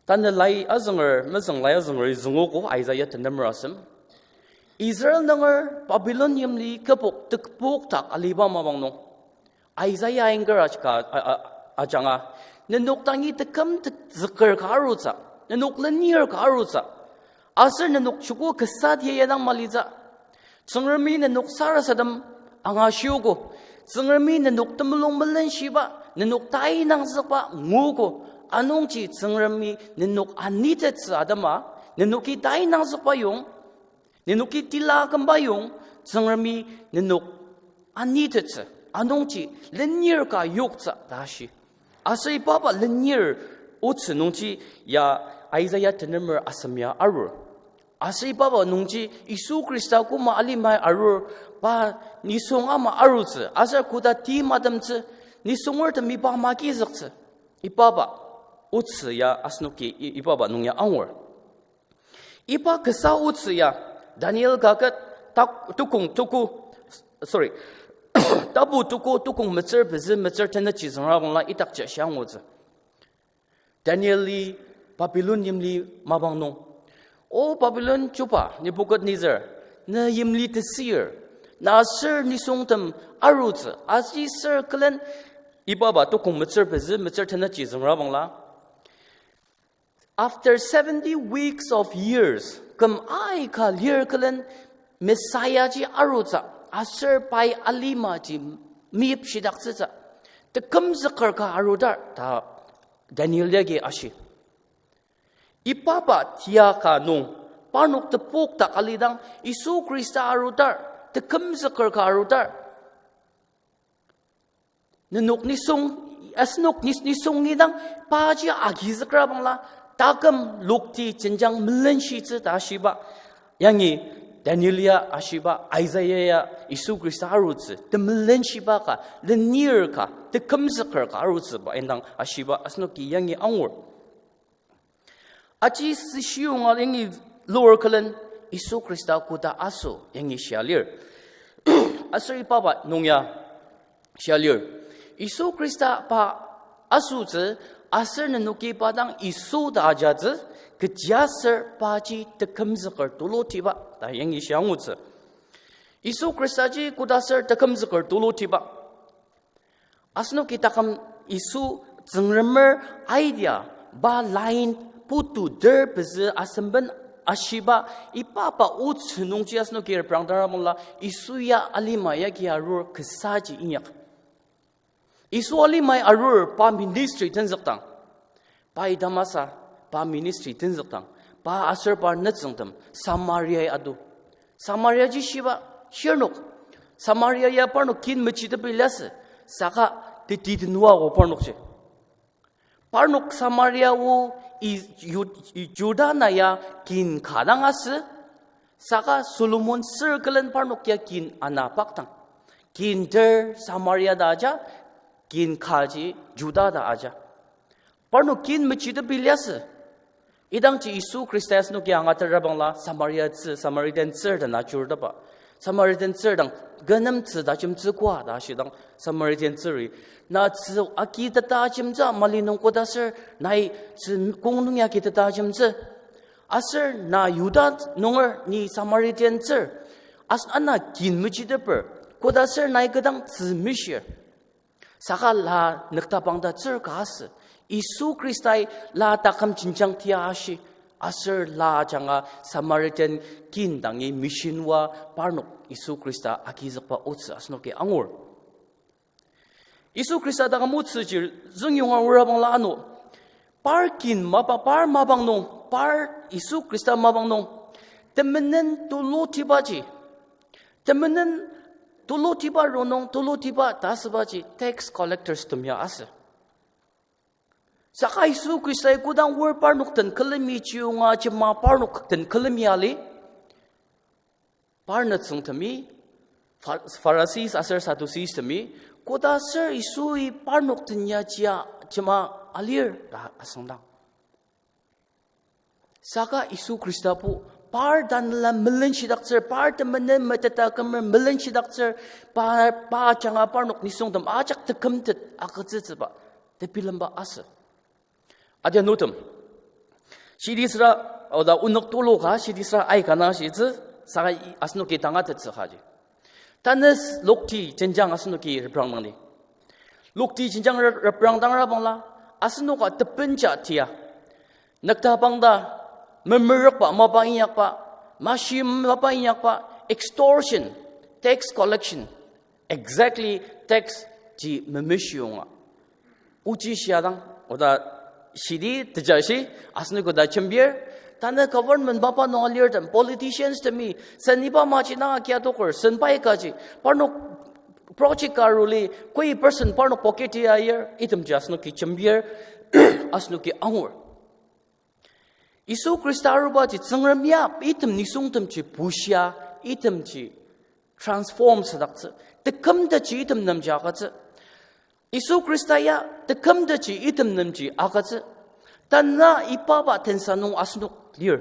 Tanü lai azünger, mezüng lai azünger züngogo Isaiah tenemer asem. Israel nunger Babylon yimli kübok tekpok dak aliba mapang nung. Isaiah ingker ajka, a, a, ajanga, nenok dangi teküm tek-, züker ka arutsü, nenok lenir ka arutsü, aser nenok chuku kasa tia yadang malitsü. Tsüngremi nenok sarasadem angashiogo. Tsüngremi nenok temulung melenshiba, nenok tainangzükba nguogo. Anungji Tsüngremi nenok anitettsü atema, nenoki tainangzükba yong, nenoki tila kümba yong, Tsüngremi nenok anitettsü, anungji lenir ka yoktsü ta shi. Aser ibaba lenir otsü nungji ya Isaiah tenemer asem ya arur. Aser ibaba nungji Yisu Khrista koma alimai arur, pa nisung ama arutsü, aser koda ti matemtsü, nisungertemi pa magizüktsü. Ibaba otsü ya asenoki i-, ibaba nung ya angur. Iba kasa otsü ya, Daniel kaket tak-, tukong tuku, sorry, tapu tuku tukong metsür pezü metsür tenet ji züngra bangla idakji shiangutsü. Danieli Babylon yimli mapang nung, O Babylon chuba Nebuchadnezzar, na yimli tesir, na aser nisungtem arutsü, aji sür külen, ibaba tukong metsür pezü metsür tenet ji züngra bangla. After seventy weeks of years, küm aika lir külen Messiah ji arutsü, aser pai alimaji meyipshidaktsütsü, tekümzüker ka arudar ta Daniel yagi ashi. Ibaba tia ka nung, parnok tepok dak alidang, Yisu Khrista arudar, tekümzüker ka arudar. Nenok nisung, asenok nis-, nisung idang, paji agizükra bangla, taküm lokti jenjang melenshitsü ta ashiba. Yangi Daniel ya ashiba, Isaiah ya Yisu Khrista arutsü, temelenshiba ka, lenir ka, tekümzüker ka arutsüba indang ashiba, asenoki yangi angur. Aji sishiyonga yangi lur külen Yisu Khrista koda aso yangi shia lir. Aser ibaba nung ya shia lir. Yisu Khrista pa asotsü, aser nenoki pa dang Yisu ta ajatsü, kechiaser paji tekümzüker tulutiba ta yangi shiangutsü. Yisu Khristaji koda aser tekümzüker tulutiba. Asenoki taküm Yisu Tsüngremer idea, pa line putu der pezü asemben ashiba, ibaba otsü nungji asenoki reprangdang arabangla Yisu ya alima yagi arur kesaji inyak. Yisu alimai arur pa ministry tenzükdang. Pai tamasa pa ministry tenzükdang, pa aser pa nütsüngtem Samaria ado. Samaria ji shiba, shirnok. Samaria ya parnok kin mechitepi liasü, saka teti tenuago parnokji. Parnok Samaria o i, Yu-, i Juda na ya kin ka dang asü, saka Solomon sür külen parnok ya kin ana pakdang. Kin ter Samaria ta aja, kin kaji Juda ta aja. Parnok kin mechitepi liasü. Idangji Yisu Khrista ya asenoki angatetrabangla Samaria tsü, Samaritan tsür ta na jurtaba. Samaritan tsür dang, kü nem tsü tajemtsü koa ta ashidang Samaritan tsüri, na tsü akiteta ajemtsü mali nung kodaser nai tsü kong nung ya akiteta ajemtsü. Aser na Yuda nunger ni Samaritan tsür. As ana kin mechiteper, kodaser nai kü dang tsü mishir. Saka la nüktapang ta tsür ka asü. Yisu Khristai la taküm jenjang tia ashi. Aser la ajanga Samaritan kin dangi mission oa parnok Yisu Khrista agizükba otsü asenoki angur. Yisu Khrista taküm otsüji züngyonga aorabangla ano, par kin mapa, par mapang nung, par Yisu Khrista mapang nung, temenen tulutibaji, temenen tulutiba rongnung tulutiba ta asübaji tax collectors tem ya asü. Saka Yisu Khristai kodang aor parnok den külemi chiyonga jema parnok den külemi ali, par nütsüngtemi, Pha-, Pharisees aser Sadducees temi, koda aser Yisui parnok den ya jia jema alir ta asüngdang. Saka Yisu Khrista bo par tanela melenshidaktsür, par temenen meteta kümer melenshidaktsür, pa, pa ajanga parnok nisungtem ajak tekümtet agütsütsüba tebilemba asü. Adianutem, shitisüra, oda onük tulu ka shitisüra aika na shitsü, saka i-, asenoki tangatettsü kaji. Tanü s-, lokti jenjang asenoki reprangdangdi. Lokti jenjang re-, reprangdangra bangla, asenoka tebenja tia. Nüktabang ta, memerükba mapa inyakba, mashi mapa inyakba, extortion, tax collection, exactly tax ji memeshiyonga. Ochi shiadang, oda shidi tejashi, asenoki oda jembir, tanü government mapa nung alirtem, politicians temi, sen iba maji nanga kia toker, sen pai kaji, parnok project ka aruli, koi percent parnok pocket-i ayir, itemji asenoki jembir, asenoki angur. Yisu Khrista arubaji Tsüngrem ya item nisungtemji bushia, itemji transform sadaktsü, tekümtetji item nemji agütsü. Yisu Khrista ya tekümtetji item nemji agütsü. Tanü ibaba tensa nung asenok lir.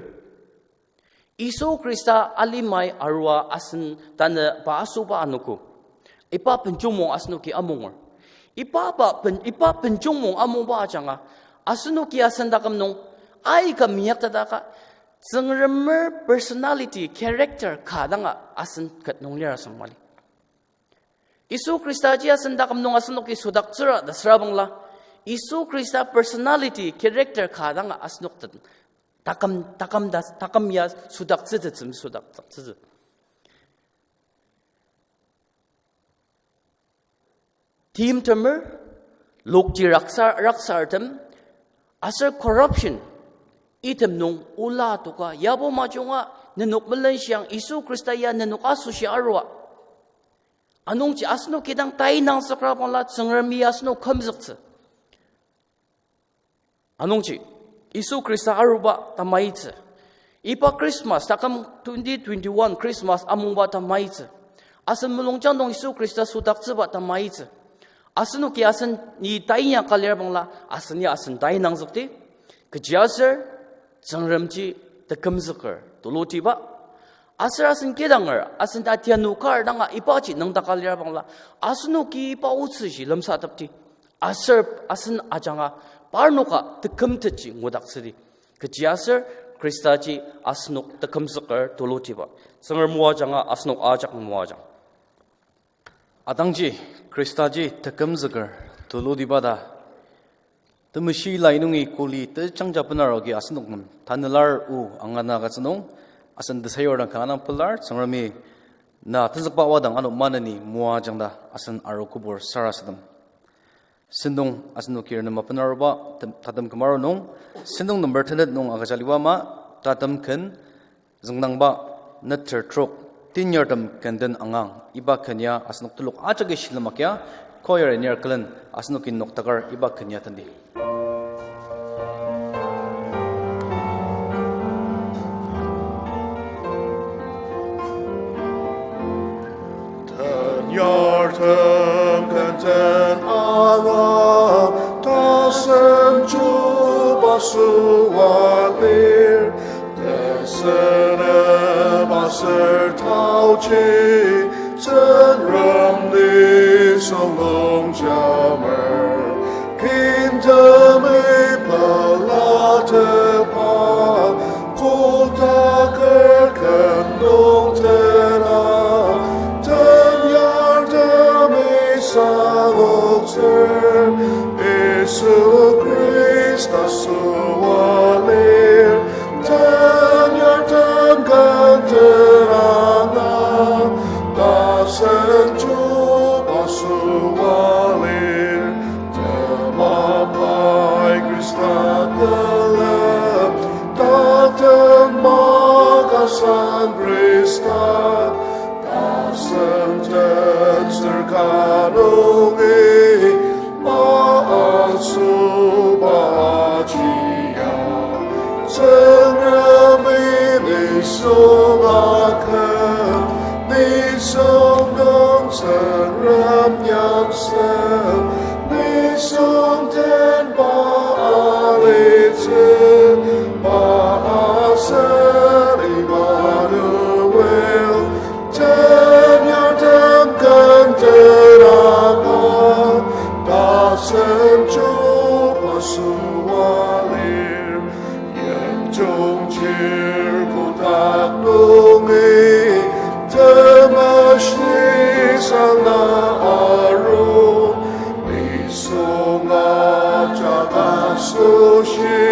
Yisu Khrista alimai arua asen tanü pa asoba anogo. Iba benjongmong asenoki amunger. Ibaba ben-, iba benjongmong amungba ajanga, asenoki asen taküm nung aika minyaktetaka, Tsüngremer personality, character ka danga asen ket nung lir asüng mali. Yisu Khristaji asen taküm nung asenoki sodaktsüra ta süra bangla, Yisu Khrista personality, character ka danga asenok den taküm, taküm ta, taküm ya sodaktsütsü, sodaktsütsü. Timtemer, lokti raksa-, raksartem, aser corruption, item nung ola toka, yabo majunga, nenok melenshiang, Yisu Khrista ya nenok asoshi arua. Anungji asenok kidang tai nangzükra bangla Tsüngremi asenok kümzüktsü. Anungji, Yisu Khrista aruba tamaitsü. Iba Christmas, taküm twenty twenty-one Christmas amungba tamaitsü. Asen mulungjang nung Yisu Khrista sodaktsüba tamaitsü. Asenoki asen ni tainya ka lir bangla, asen ya asen tai nangzükdi. Kechiaser, Tsüngremji tekümzüker tulutiba. Aser asen kidanger, asen atianu kar danga ibaji nüngdaka lir bangla, asenoki iba otsüji lemsatepdi. Aser asen ajanga parnoka tekümtetji ngudaktsüdi. Kechiaser Khristaji asenok tekümzüker tulutiba. Tsüngrem moajanga asenok ajak moajang. Atangji Khristaji tekümzüker tulutiba ta temeshi lai nungi kuli tejangja benarugi asenok nem tanülar o angana agütsü nung, asen tesayur dang kanga pelar, Tsüngremi na tenzükba wadang ano maneni moajang ta asen aro kübur sarasadem. Sentong asenoki renema benaruba tem-, tatem kümaru nung, sentong number tenet nung agüjaliba ama, tatem ken, züngdangba neter trok, tenyartem ken den angang, iba ken ya asenok telok ajaki shilem agia, choir inyar külen asenoki noktakar iba ken ya tendi. Tenyartem ken den angang, tasen chuba süa lir, tesem aser taoji, Tsüngrem nisung longjamer, kingdom-i pelatepa, kotaker ken nungtena, tenyartemi saloktsür, Yisu Khrista süa lir, tenyartem ken den angang, tasen chuba süa lir. San Khrista, tasen tetsür ka nungi, pa asoba ajia. Tsüngremi nisung aken, nisung nung Tsüngrem yangsen, nisung tenba alitsü, pa asen Emmanuel, tenyartem ken tenaba, tasen chuba süa lir. Yimjung chir kotak nungi, temeshi sangna aru, nisung ajak asoshi,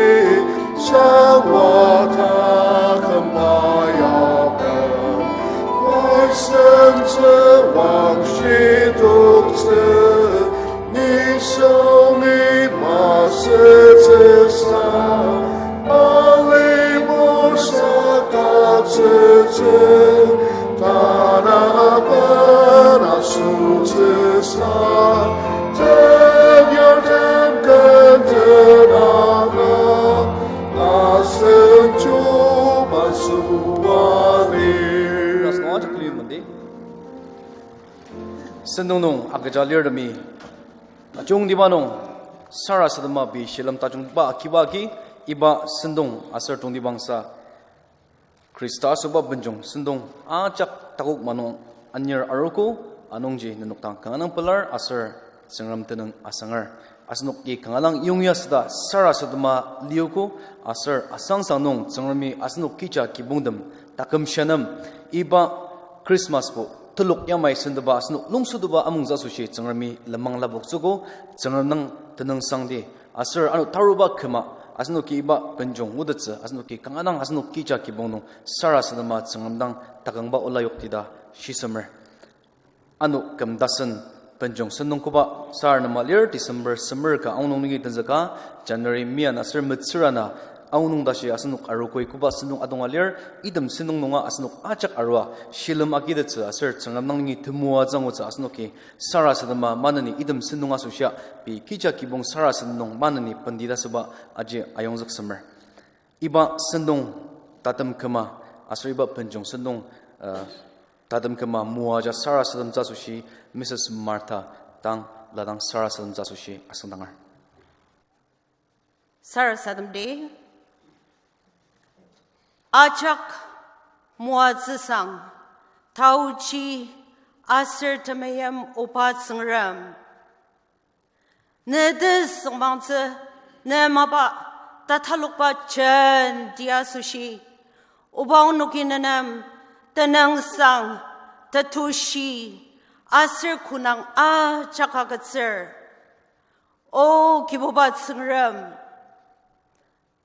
sangwa taküma yaben, pai sentsü wangshi toktsü, nisung masütsüsa, alibur saktatsütsü, tanaben asotsüsa, tenyartem ken tenaba, asen chuba süa lir. Sentong nung agüja lirtemi, tajungtiba nung sarasadema pei shilem tajungba akiba agi, iba sentong aser tongtibangsa Khrista asoba benjong sentong ajak takok manung anir arogo, anungji nenok dang kanga dang pelar aser Tsüngrem tenüng asanger. Asenoki kanga dang yongya süda sarasadema liogo, aser asangsang nung Tsüngremi asenok kija kibongtem taküm shianem, iba Christmas bo telok yamai sendeba asenok lungsutuba amungtsü asoshi Tsüngremi lenmang lapoktsüogo. Tsüngrem dang tenüngsangdi. Aser ano taruba küma, asenoki iba benjong ngutettsü, asenoki kanga dang asenok kija kibong nung sarasadema Tsüngrem dang takangba ola yokti ta shisemer. Ano küm tasen benjong sentong koba sarasadema lir, December semer ka aonung nungi tenzüka January mean aser metsür ana aonung tashi asenok arogoi koba sentong adonga lir. Item sentong nunga asenok ajak arua shilem agitettsü aser Tsüngrem dang nungi temoatsü angutsü asenoki sarasadema maneni item sentong asoshia pei kija kibong sarasadem nung maneni bendita süba aji ayongzüksemer. Iba sentong tatem küma, aser iba benjong sentong, uh, tatem küma moaja sarasademtsü asoshi Mrs Martha dang ladang sarasademtsü asoshi asüngdanger. Sarasademdi. Ajak moatsüsang, taochi aser temeim oba Tsüngrem, ne tesüngmangtsü, ne mapa tatalokba jenti asoshi, oba onoki nenem tenüngsang, tetushi, aser konang ajak agütsür. O Kibuba Tsüngrem,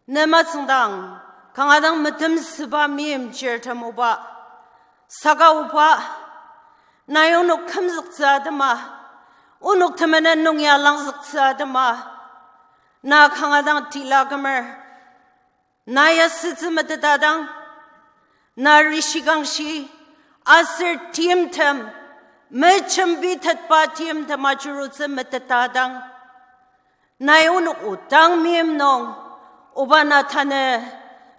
ne matsüngdang kanga dang metemsüba meimchirtem oba, saka oba, nai onok kümzüktsü atema, onok temenen nung ya langzüktsü atema, na kanga dang tila kümer. Na ya sütsü meteta dang, na rishikangshi, aser timtem, mejembi tetba timtem ajurutsü meteta dang, nai onok odang meim nung, oba na tanü,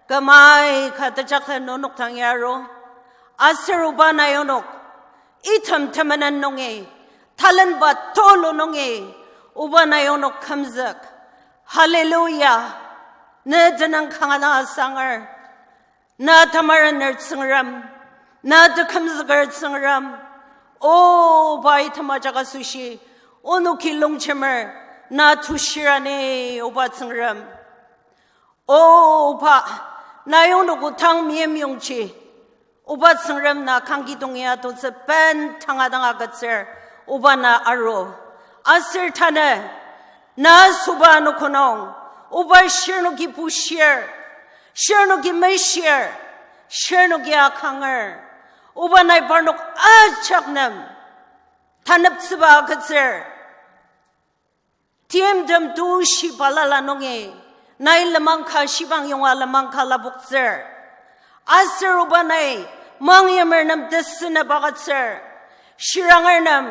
kümai ka tejaklen onok dang yaro, aser oba nai onok, item temenen nungi, talenba tulu nungi, oba nai onok kümzük. Hallelujah. Ne tenüng kanga dang asanger. Na tamaren ner Tsüngrem. Na tekümzüker Tsüngrem. O, pai temajak asoshi, onoki longjemer, na tushirani, oba Tsüngrem. O, oba, nai onok otang meim yongji, oba Tsüngrem na kangkidong ya totsü ben tanga dang agütsür, oba na aru. Aser tanü, na süba anogo nung, oba shirnoki bushir, shirnoki meshir, shirnoki akanger, oba nai parnok ajak nem taneptsüba agütsür. Timtem tushi balala nungi, nai lenmang ka shibang yonga lenmang ka lapoktsür. Aser oba nai mangyamer nem tesünep agütsür, shiranger nem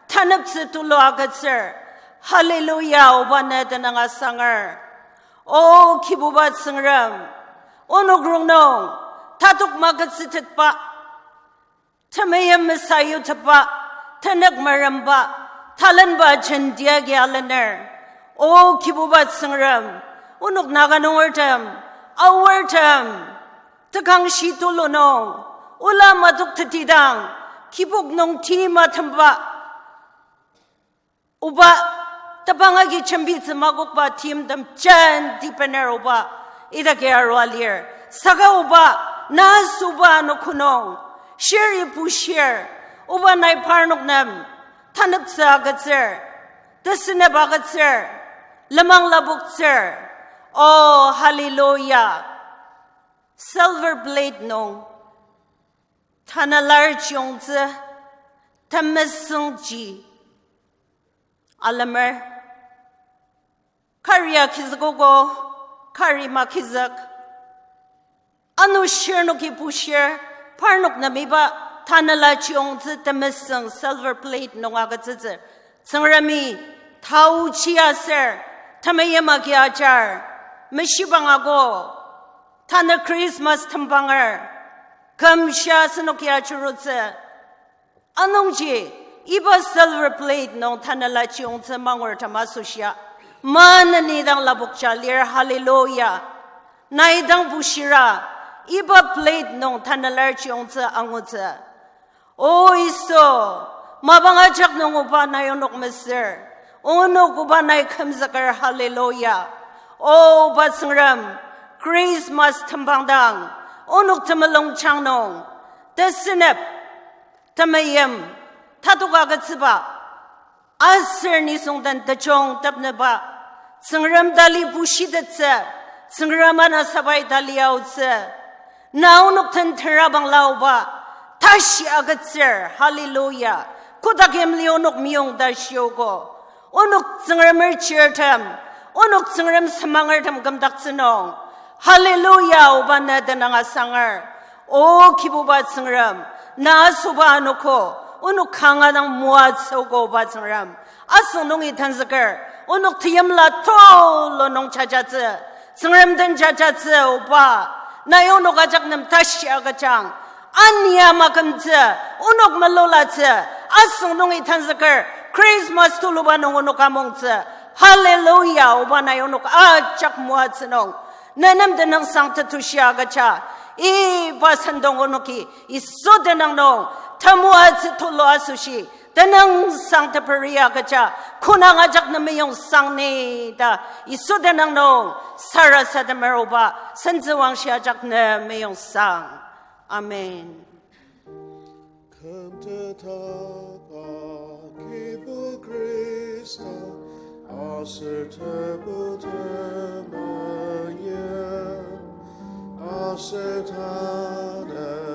taneptsü tulu agütsür. Hallelujah, oba na tenüng asanger. O Kibuba Tsüngrem, onok rongnung tatok magütsütetba, temeim mesayutepba, tenük meremba, talenba jentia agi alener. O Kibuba Tsüngrem, onok Naga nungertem, aortem, tekangshi tulu nung, ola matok tetidang, kibok nung tima temba, oba, tebang agi jembitsü makokba timtem jenti bener oba, idaki arua lir. Saka oba, na süba anogo nung, shiri bushir, oba nai parnok nem taneptsü agütsür, tesünep agütsür, lenmang lapoktsür. O, hallelujah. Silver plate nung tanela chiyongtsü temesüngji alemer. Kari agizükogo, kari magizük, ano shirnoki bushir, parnok nem iba tanela chiyongtsü temesüng silver plate nung agütsütsü. Tsüngremi taochi aser temeim agi ajar, meshibangago, tanü Christmas tembanger, kümshi asenoki ajurutsü. Anungji, iba silver plate nung tanela chiyongtsü mangurtem asoshia, maneni dang lapokja lir, hallelujah. Nai dang bushira, iba plate nung tanela chiyongtsü angutsü. O Yisu, mapang ajak nung oba nai onok mesür, onok oba nai kümzüker, hallelujah. O oba Tsüngrem, Christmas tembang dang, onok temulungjang nung, tesünep, temeim, tatok agütsüba, aser nisung den tejong tepnüba, Tsüngrem tali bushitettsü, Tsüngrem ana sabai tali aotsü, na onok den terabangla oba, tashi agütsür, hallelujah, kotak yimli onok meyong ta shiogo, onok Tsüngremer chirtem, onok Tsüngrem semangertem kümdaktsü nung, hallelujah, oba na tenüng asanger. O Kibuba Tsüngrem, na asoba anogo, onok kanga dang moatsüogo oba Tsüngrem. Asüng nungi tenzüker, onok teyimla tulu nung jajatsü, Tsüngrem den jajatsü oba, nai onok ajak nem tashi agüjang. Ania makümtsü, onok melulatsü, asüng nungi tenzüker, Christmas tuluba nung onok amongtsü. Hallelujah, oba nai onok ajak moatsü nung, ne nem tenüngsang tetushi agüja. Iba sentong onoki Yisu tenüng nung temoatsü tulu asoshi tenüngsang teperi agüja, kü nung ajak ne meyongsang ni ta Yisu tenüng nung sarasademer oba, sentsüwangshi ajak ne meyongsang. Amen. Kümtetba Kibu Khrista, aser Tebu temeim, aser tanü